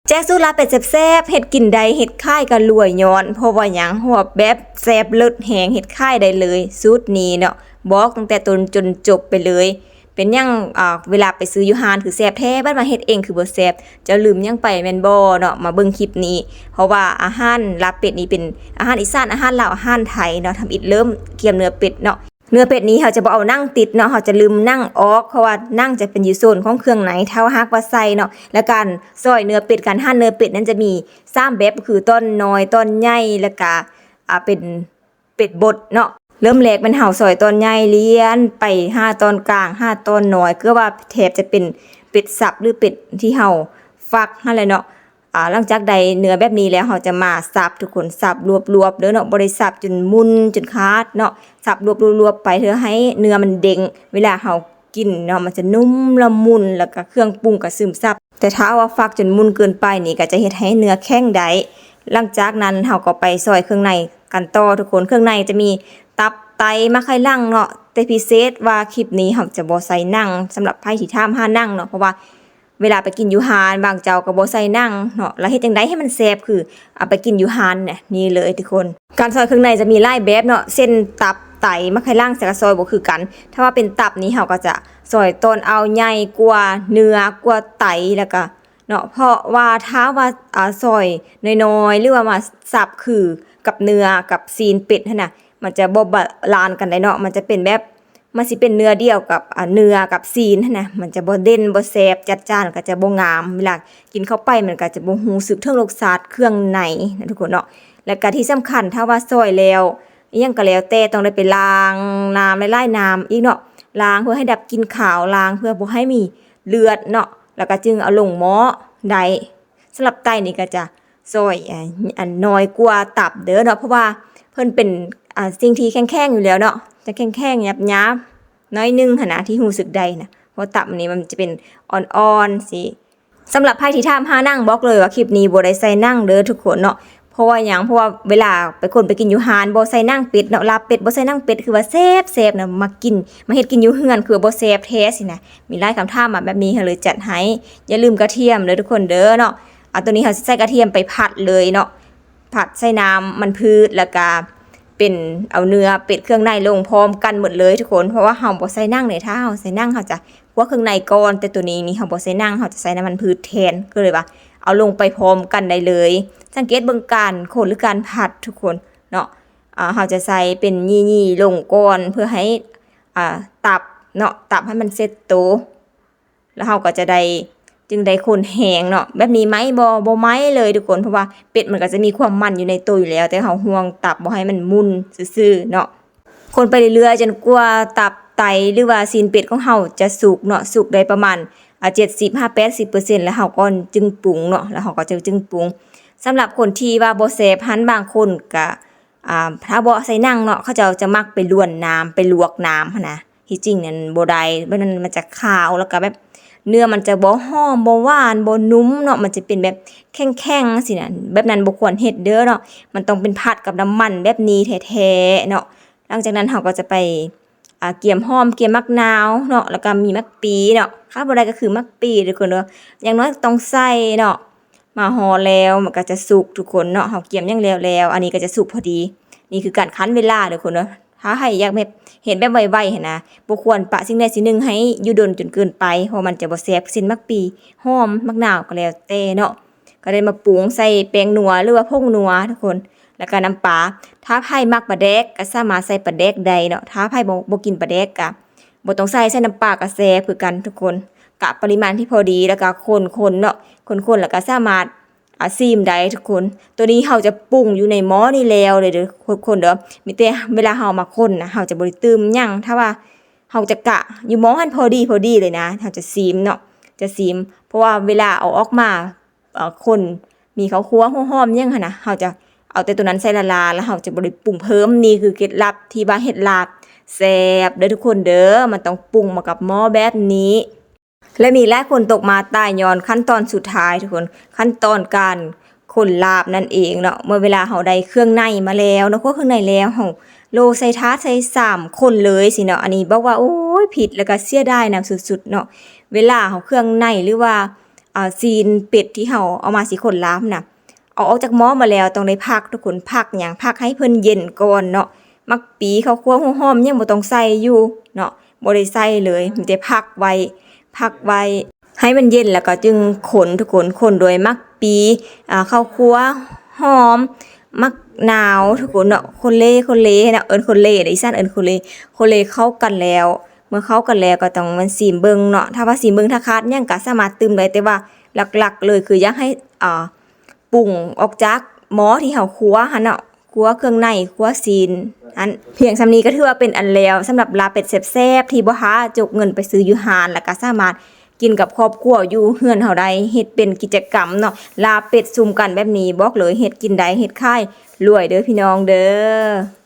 ແຈກສູດລາບເປັດແຊບໆ ເຮັດກິນໄດ້ ເຮັດຂາຍກໍລວຍຍ້ອນ ເພາະວ່າຫຍັງ? ເພາະວ່າແບບແຊບເລີດແຮງ ເຮັດຂາຍໄດ້ເລີຍ ສູດນີ້ເນາະ ບອກຕັ້ງແຕ່ຕົ້ນຈົນຈົບໄປເລີຍ. ເປັນຫຍັງ ອ່າ ເວລາໄປຊື້ຢູ່ຮ້ານຄືແຊບແທ້ ບັດມາເຮັດເອງຄືບໍ່ແຊບ? ເຈົ້າລືມຫຍັງໄປແມ່ນບໍ່ເນາະ? ມາເບິ່ງຄລິບນີ້ ເພາະວ່າອາຫານລາບເປັດນີ້ເປັນອາຫານອີສານ ອາຫານລາວ ອາຫານໄທເນາະ. ທຳອິດເລີ່ມກຽມເນື້ອເປັດເນາະ. ເນື້ອເປັດນີ້ເຮົາຈະບໍ່ເອົາໜັງຕິດເນາະ ເຮົາຈະລືມໜັງອອກ ເພາະວ່າໜັງຈະເປັນຢູ່ໂຊນຂອງເຄື່ອງໃນ ຖ້າຫາກວ່າໃສ່ເນາະ. ແລະ ການຊອຍເນື້ອເປັດ ການຫັນເນື້ອເປັດນັ້ນຈະມີສາມແບບ ກໍຄືຕອນນ້ອຍ ຕອນໃຫຍ່ ແລ້ວກະ ອ່າ ເປັນເປັດບົດເນາະ. ເລີ່ມແລກແມ່ນເຮົາຊອຍຕອນໃຫຍ່ລຽນໄປຫາຕອນກາງ ຫາຕອນນ້ອຍ ເກືອບວ່າແທບຈະເປັນເປັດສັບ ຫຼື ເປັດທີ່ເຮົາຟັກຫັ້ນແຫຼະເນາະ. ອ່າ ຫຼັງຈາກໄດ້ເນື້ອແບບນີ້ແລ້ວ ເຮົາຈະມາສັບ ທຸກຄົນ ສັບລວບໆເດີເນາະ ບໍ່ໄດ້ສັບຈົນໝຸ່ນຈົນຂາດເນາະ ສັບລວບໆໄປ ເພື່ອໃຫ້ເນື້ອມັນເດ້ງ ເວລາເຮົາກິນເນາະ ມັນຈະນຸ້ມລະມຸນ ແລ້ວກະເຄື່ອງປຸງກະຊຶມຊັບ. ແຕ່ຖ້າວ່າຟັກຈົນໝຸ່ນເກີນໄປນີ້ ກະຈະເຮັດໃຫ້ເນື້ອແຂງໄດ້. ຫຼັງຈາກນັ້ນເຮົາກໍໄປຊອຍເຄື່ອງໃນກັນຕໍ່ ທຸກຄົນ. ເຄື່ອງໃນຈະມີຕັບ ໄຕ ໝາກໄຂ່ຫຼັງເນາະ ແຕ່ພິເສດວ່າຄລິບນີ້ເຮົາຈະບໍ່ໃສ່ໜັງ ສຳລັບໃຜທີ່ຖາມຫາໜັງເນາະ ເພາະວ່າ ເວລາໄປກິນຢູ່ຮ້ານ ບາງເຈົ້າກໍບໍ່ໃສ່ໜັງເນາະ ແລ້ວເຮັດຈັ່ງໃດໃຫ້ມັນແຊບຄື ອາ ໄປກິນຢູ່ຮ້ານນະ ນີ້ເລີຍທຸກຄົນ. ການຊອຍເຄື່ອງໃນຈະມີຫຼາຍແບບເນາະ ເຊັ່ນ ຕັບ ໄຕ ໝາກໄຂ່ຫຼັງ ແຕ່ກະຊອຍບໍ່ຄືກັນ. ຖ້າວ່າເປັນຕັບນີ້ ເຮົາກໍຈະຊອຍຕອນເອົາໃຫຍ່ກວ່າເນື້ອ ກວ່າໄຕ ແລ້ວກະເນາະ ເພາະວ່າຖ້າວ່າ ອາ ຊອຍນ້ອຍໆ ຫຼືວ່າມາສັບຄືກັບເນື້ອກັບຊີ້ນເປັດຫັ້ນນະ ມັນຈະບໍ່ບາລານກັນໄດ໋ເນາະ ມັນຈະເປັນແບບ ມັນຊິເປັນເນື້ອດຽວກັບ ອາ ເນື້ອກັບຊີ້ນຫັ້ນນະ ມັນຈະບໍ່ເດັ່ນ ບໍ່ແຊບ ຈັດຈ້ານ ກໍຈະບໍ່ງາມ ເວລາກິນເຂົ້າໄປມັນກໍຈະບໍ່ຮູ້ສຶກເຖິງລົດຊາດເຄື່ອງໃນນະທຸກຄົນເນາະ. ແລ້ວກະທີ່ສຳຄັນ ຖ້າວ່າຊອຍແລ້ວ ອີ່ຫຍັງກໍແລ້ວແຕ່ ຕ້ອງໄດ້ໄປລ້າງນ້ຳຫຼາຍໆນ້ຳອີກເນາະ ລ້າງເພື່ອໃຫ້ດັບກິ່ນຄາວ ລ້າງເພື່ອບໍ່ໃຫ້ມີເລືອດເນາະ ແລ້ວກະຈຶ່ງເອົາລົງໝໍ້ໄດ້. ສຳລັບໄຕນີ້ກໍຈະຊອຍ ອາ ອັນ ນ້ອຍກວ່າຕັບເດີເນາະ ເພາະວ່າເພິ່ນເປັນ ອາ ສິ່ງທີ່ແຂງໆຢູ່ແລ້ວເນາະ ຈະແຂງໆຫຍາບໆໜ້ອຍໜຶ່ງຫັ້ນນະ ທີ່ຮູ້ສຶກໄດ້ນະ ເພາະຕັບນີ້ມັນຈະເປັນອ່ອນໆຊີ້. ສຳລັບໃຜທີ່ຖາມຫາໜັງ ບອກເລີຍວ່າຄລິບນີ້ບໍ່ໄດ້ໃສ່ໜັງເດີທຸກຄົນເນາະ. ເພາະວ່າຫຍັງ? ເພາະວ່າເວລາໄປຄົນໄປກິນຢູ່ຮ້ານ ບໍ່ໃສ່ໜັງເປັດເນາະ ລາບເປັດບໍ່ໃສ່ໜັງເປັດ ຄືວ່າແຊບໆນະ ມາກິນ ມາເຮັດກິນຢູ່ເຮືອນ ຄືວ່າບໍ່ແຊບແທ້ຊີ້ນະ. ມີຫຼາຍຄຳຖາມມາແບບນີ້ ເຮົາເລີຍຈັດໃຫ້. ຢ່າລືມກະທຽມເດີທຸກຄົນເດີເນາະ. ອາ ໂຕນີ້ເຮົາຊິໃສ່ກະທຽມໄປຜັດເລີຍເນາະ ຜັດໃສ່ນ້ຳມັນພືດ ແລ້ວກະເປັນເອົາເນື້ອເປັດເຄື່ອງໃນລົງພ້ອມກັນໝົດເລີຍທຸກຄົນ ເພາະວ່າເຮົາບໍ່ໃສ່ໜັງເດ້. ຖ້າເຮົາໃສ່ໜັງ ເຮົາຈະຂົ້ວເຄື່ອງໃນກ່ອນ ແຕ່ໂຕນີ້ນີ້ເຮົາບໍ່ໃສ່ໜັງ ເຮົາຈະໃສ່ນ້ຳມັນພືດແທນ ກໍເລີຍວ່າເອົາລົງໄປພ້ອມກັນໄດ້ເລີຍ. ສັງເກດເບິ່ງການຄົນ ຫຼື ການຜັດທຸກຄົນເນາະ ອາ ເຮົາຈະໃສ່ເປັນຫຍີ່ໆລົງກ່ອນ ເພື່ອໃຫ້ ອາ ຕັບເນາະ ຕັບໃຫ້ມັນເຊັດໂຕ ແລ້ວເຮົາກໍຈະໄດ້ ຈຶ່ງໄດ້ຄົນແຮງເນາະ. ແບບນີ້ໄໝ້ບໍ່? ບໍ່ໄໝ້ເລີຍທຸກຄົນ ເພາະວ່າເປັດມັນກໍຈະມີຄວາມມັນຢູ່ໃນໂຕຢູ່ແລ້ວ ແຕ່ເຮົາຫ່ວງຕັບບໍ່ໃຫ້ມັນໝຸ່ນຊື່ໆເນາະ. ຄົນໄປເລື້ອຍໆ ຈົນກວ່າຕັບ ໄຕ ຫຼືວ່າຊີ້ນເປັດຂອງເຮົາຈະສຸກເນາະ ສຸກໄດ້ປະມານ ອາ ເຈັດສິບຫາແປດສິບເປີເຊັນ ແລ້ວເຮົາກໍຈຶ່ງປຸງເນາະ ແລ້ວເຮົາກໍຈະຈຶ່ງປຸງ. ສຳລັບຄົນທີ່ວ່າບໍ່ແຊບຫັ້ນ ບາງຄົນກະ ອາ ຖ້າບໍ່ໃສ່ໜັງເນາະ ເຂົາເຈົ້າຈະມັກໄປລວນນ້ຳ ໄປລວກນ້ຳຫັ້ນນະ. ທີ່ຈິງນັ້ນບໍ່ໄດ້ ແບບນັ້ນມັນຈະຄາວ ແລ້ວກະແບບເນື້ອມັນຈະບໍ່ຫອມ ບໍ່ຫວານ ບໍ່ນຸ້ມເນາະ ມັນຈະເປັນແບບແຂງໆຊີ້ນະ. ແບບນັ້ນບໍ່ຄວນເຮັດເດີເນາະ ມັນຕ້ອງເປັນຜັດກັບນ້ຳມັນແບບນີ້ແທ້ໆເນາະ. ຫຼັງຈາກນັ້ນເຮົາກໍຈະໄປ ອາ ກຽມຫອມ ກຽມໝາກນາວເນາະ ແລ້ວກະມີໝາກປີເນາະ ຂາດບໍ່ໄດ້ກໍຄືໝາກປີທຸກຄົນເດີ ຢ່າງໜ້ອຍຕ້ອງໃສ່ເນາະ. ມາຮອດແລ້ວ ມັນກໍຈະສຸກທຸກຄົນເນາະ ເຮົາກຽມຫຍັງແລ້ວແລ້ວ ອັນນີ້ກໍຈະສຸກພໍດີ. ນີ້ຄືການຂັ້ນເວລາເດີຄົນເດີ ຖ້າໃຜຢາກແບບເຮັດແບບໄວໆຫັ້ນນະ ບໍ່ຄວນປະສິ່ງໃດສິ່ງໜຶ່ງໃຫ້ຢູ່ດົນຈົນເກີນໄປ ເພາະມັນຈະບໍ່ແຊບ ເຊັ່ນໝາກປີ ຫອມ ໝາກນາວກໍແລ້ວແຕ່ເນາະ. ກໍໄດ້ມາປຸງໃສ່ແປ້ງນົວ ຫຼືວ່າຜົງນົວທຸກຄົນ ແລ້ວກໍນ້ຳປາ. ຖ້າໃຜມັກປາແດກກໍສາມາດໃສ່ປາແດກໄດ້ເນາະ ຖ້າໃຜບໍ່ ບໍ່ກິນປາແດກກໍບໍ່ຕ້ອງໃສ່ ໃສ່ນ້ຳປາກໍແຊບຄືກັນທຸກຄົນ. ກະປະລິມານທີ່ພໍດີ ແລ້ວກໍຄົນໆເນາະ ຄົນໆ ແລ້ວກໍສາມາດ ອາ ຊີມໄດ້ທຸກຄົນ. ໂຕນີ້ເຮົາຈະປຸງຢູ່ໃນໝໍ້ນີ້ແລ້ວເລີຍເດີທຸກຄົນເດີ ມີແຕ່ເວລາເຮົາມາຄົນນະ ເຮົາຈະບໍ່ໄດ້ຕື່ມຫຍັງ ຖ້າວ່າເຮົາຈະກະຢູ່ໝໍ້ຫັ້ນພໍດີ ພໍດີເລີຍນະ ເຮົາຈະຊີມເນາະ ຈະຊີມ ເພາະວ່າເວລາເອົາອອກມາ ເອີ ຄົນ ມີເຂົ້າຂົ້ວ ຫົວຫອມຫຍັງຫັ້ນນະ ເຮົາຈະເອົາແຕ່ໂຕນັ້ນໃສ່ລ້າໆ ແລ້ວເຮົາຈະບໍ່ໄດ້ປຸງເພີ່ມ. ນີ້ຄືເຄັດລັບທີ່ວ່າເຮັດລາບແຊບເດີທຸກຄົນເດີ ມັນຕ້ອງປຸງມາກັບໝໍ້ແບບນີ້. ແລະ ມີຫຼາຍຄົນຕົກມາຕາຍຍ້ອນຂັ້ນຕອນສຸດທ້າຍທຸກຄົນ ຂັ້ນຕອນການຄົນລາບນັ້ນເອງເນາະ. ເມື່ອເວລາເຮົາໄດ້ເຄື່ອງໃນມາແລ້ວເນາະ ຄົນເຄື່ອງໃນແລ້ວ ເຮົາໂລໃສ່ຖາດໃສ່ຊາມຄົນເລີຍຊີ້ເນາະ ອັນນີ້ບອກວ່າ ໂອ້ຍ ຜິດ ແລ້ວກໍເສຍດາຍນຳສຸດໆເນາະ. ເວລາເຮົາເຄື່ອງໃນ ຫຼືວ່າ ອ່າ ຊີ້ນເປັດທີ່ເຮົາເອົາມາຊິຄົນລາບນະ ເອົາອອກຈາກໝໍ້ມາແລ້ວຕ້ອງໄດ້ພັກທຸກຄົນ. ພັກຫຍັງ? ພັກໃຫ້ເພິ່ນເຢັນກ່ອນເນາະ. ໝາກປີ ເຂົ້າຂົ້ວ ຫົວຫອມ ຍັງບໍ່ຕ້ອງໃສ່ຢູ່ເນາະ ບໍ່ໄດ້ໃສ່ເລີຍ ມີແຕ່ພັກໄວ້ ພັກໄວ້ໃຫ້ມັນເຢັນ ແລ້ວກໍຈຶ່ງຄົນທຸກຄົນ. ຄົນດ້ວຍໝາກປີ ອ່າ ເຂົ້າຂົ້ວ ຫອມ ໝາກນາວທຸກຄົນເນາະ. ຄົນເລ ຄົນເລເນາະ ເອີ້ນຄົນເລເດ້ ອີສານເອີ້ນຄົນເລ. ຄົນເລເຂົ້າກັນແລ້ວ ເມື່ອເຂົ້າກັນແລ້ວກໍຕ້ອງແມ່ນຊີມເບິ່ງເນາະ. ຖ້າວ່າຊີມເບິ່ງ ຖ້າຂາດຫຍັງກໍສາມາດຕື່ມໄດ້ ແຕ່ວ່າຫຼັກໆເລີຍຄືຢາກໃຫ້ ອ່າ ປຸງອອກຈາກໝໍ້ທີ່ເຮົາຄົວຫັ້ນເນາະ ຄົວເຄື່ອງໃນ ຄົວຊີ້ນຫັ້ນ. ພຽງສ່ຳນີ້ກໍຖືວ່າເປັນອັນແລ້ວ ສຳລັບລາບເປັດແຊບໆ ທີ່ບໍ່ຖ້າຈົກເງິນໄປຊື້ຢູ່ຮ້ານ ແລ້ວກໍສາມາດກິນກັບຄອບຄົວຢູ່ເຮືອນເຮົາໄດ້ ເຮັດເປັນກິດຈະກຳເນາະ. ລາບເປັດຊຸມກັນແບບນີ້ ບອກເລີຍ ເຮັດກິນໄດ້ ເຮັດຂາຍ ລວຍເດີພີ່ນ້ອງເດີ.